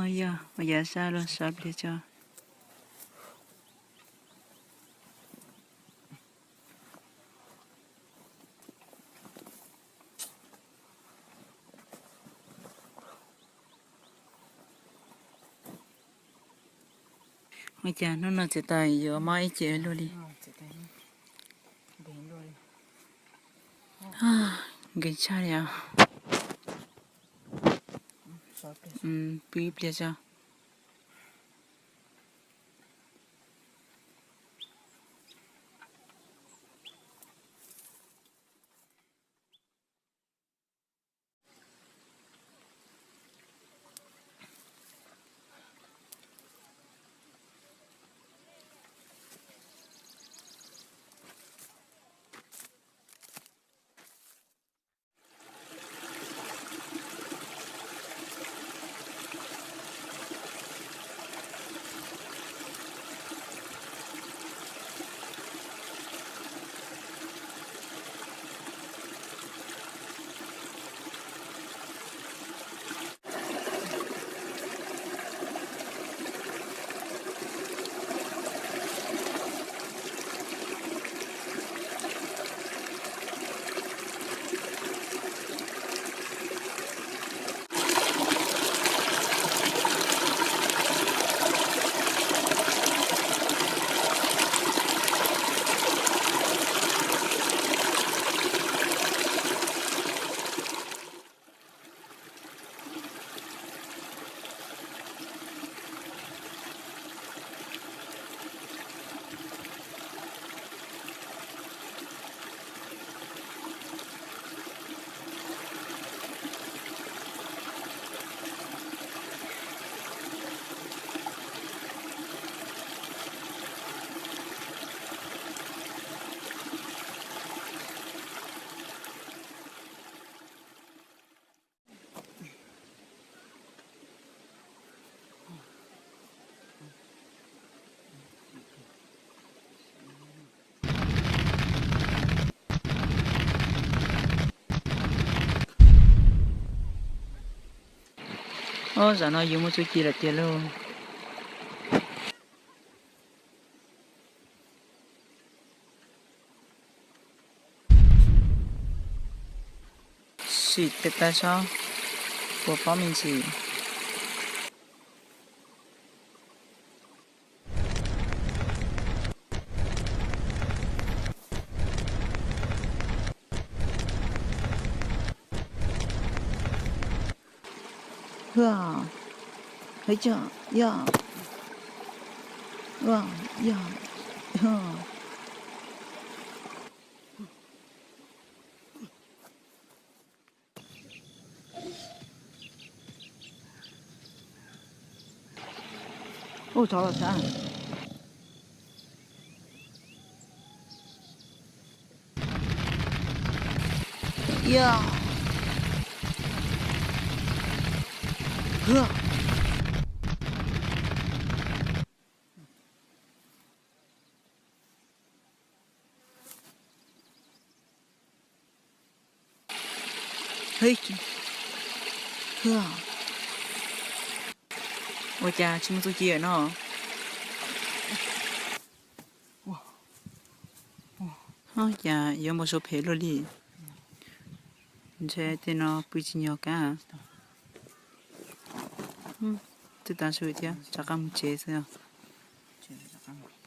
Yog ua yav sab los sab pliag tso. Ua cas hnub no txiv tais yuav mob ib ce luaj li. Nkees tshaj li os. Pw ib pliag tso. Ob, zaum no yus muaj txuj ci lawm tiag lauj. Sim pem pab saib puas paub me ntsis. Hwj, hwj, yog, yog. Ub, thov los sab. Yog. Ua cas tsis muaj txuj ci no? Ua cas yuav mus so phem luaj li? Ntshe tej no pw tsis nyog kab. Twb tav su thiab, rov qab mus tsev xwb os.